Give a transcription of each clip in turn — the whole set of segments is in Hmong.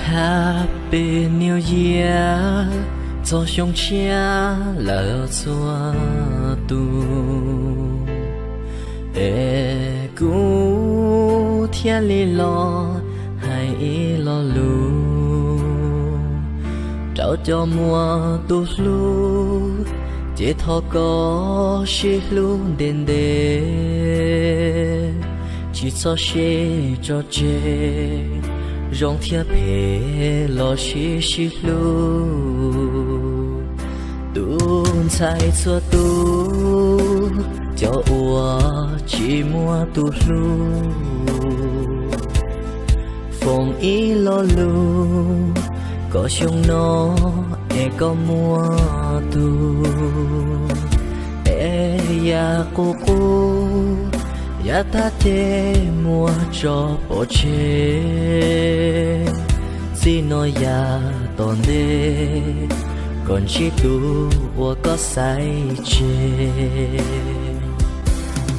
Happy New Year, txog xyoo tshiab lawm txhua tus, es kuv thiaj li los hais ib lo lus rau cov muaj tus hlub, ces thov koj sib hlub ntev ntev, tsis txhob sib tso tseg, zoo thiab phem los sib sib hlub. Tus ntxhais txhua tus, cov uas tsis muaj tus hlub, foom ib lo lus kom xyoo no es koj muaj tus, es yam qub qub yav tag ces muab tso pov tseg. Txij no yav tom ntej kom ntsib tus uas koj xaiv tseg,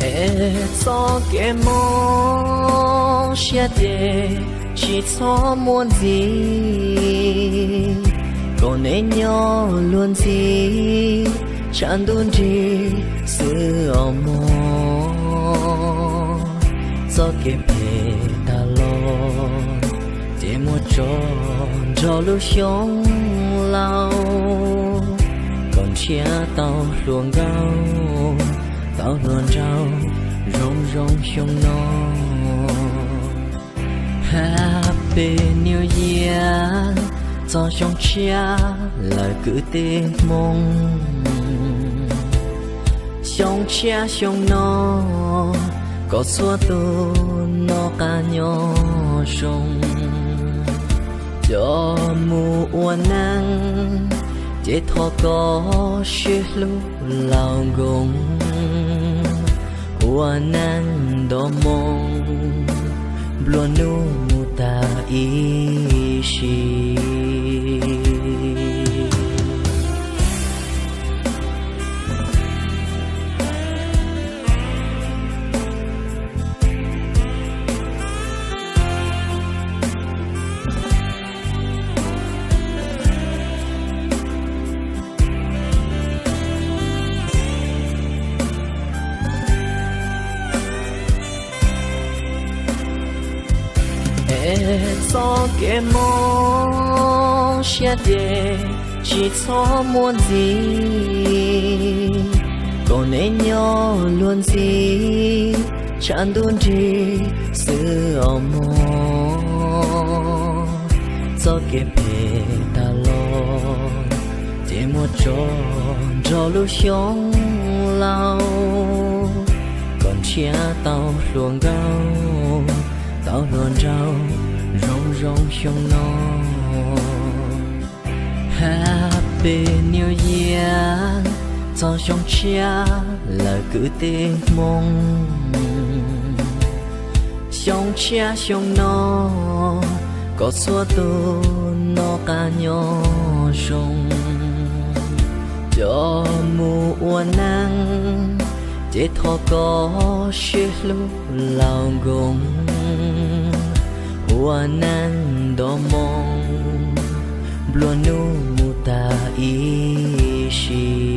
es txoj kev mob siab ces tsis txhob muaj ntxiv, kom neb nyob luag ntxiv tshav ntuj nrig xwb os mog. Txoj kev phem tag los ces muab tso nrog lub xyoo laus, kom ntshiab tau hluas nkauj, tau hluas nraug zoo zoo xyoo no. Happy New Year, txog xyoo tshiab lawm kwv tij Hmoob. Xyoo tshiab xyoo no, kom txhua tus noj qab nyob zoo. Cov mus ua neej, ces thov koj sib hlub laus nkoos. Ua neej nto moo, nplua nuj mus tag ib sim. Es txoj kev mob siab ces tsis txhob muaj ntxiv, kom neb nyob luag ntxiv tshav ntuj nrig xwb os mog. Txoj kev phem tag los ces muab tso nrog lub xyoo laus, kom ntshiab tau hluas nkauj, tau hluas nraug zoo zoo xyoo no. Happy New Year, txog xyoo tshiab lawm kwv tij Hmoob. Xyoo tshiab xyoo no, kom txhua tus noj qab nyob zoo. Cov mus ua neej, ces thov koj sib hlub laus nkoos. Ua neej nto moo, nplua nuj mus tag ib sim.